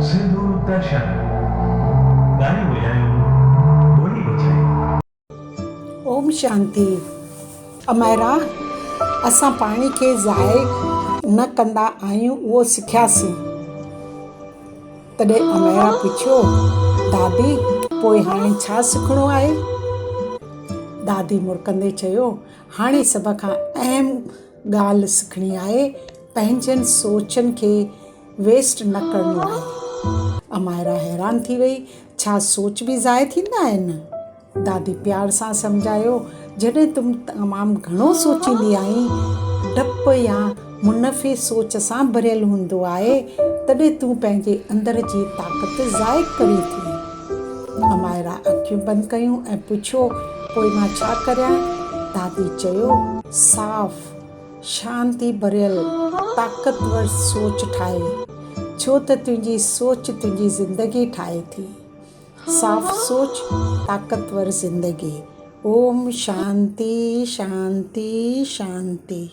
سنڌو درشن، ڳايون وڄايون، ٻولي بچايون. اوم شانتي اميرا اسان پاڻي کي ضايع نه ڪندا آهيون اهو سکياسين. تڏهن اميرا پڇيو، دادي پوء هاڻي ڇا سکڻو آهي؟ دادي مرڪندي چيو، هاڻي سڀ کان اهم ڳالهه سکڻي آهي پنهنجن سوچن کي ويسٽ نه ڪرڻو آهي. امائره حيران ٿي وئي، ڇا سوچ به ضايع ٿيندا آهن؟ دادي پيار سان سمجهايو، جڏهن تون تمام گهڻو سوچيندي آهين، ڊپ يا منفي سوچ سان ڀريل هوندو آهي، تڏهن تون پنهنجي اندر جي طاقت ضايع ڪرين ٿي. امائره اکيون بند ڪيون ۽ پڇيو، پوء مان ڇا ڪريان؟ دادي چيو، صاف. شانتي ڀريل طاقتور سوچ ٺاهي، ڇو ته تنهنجي سوچ تنهنجي زندگي ٺاهي ٿي. صاف سوچ، طاقتور زندگي. اوم شانتي شانتي شانتي.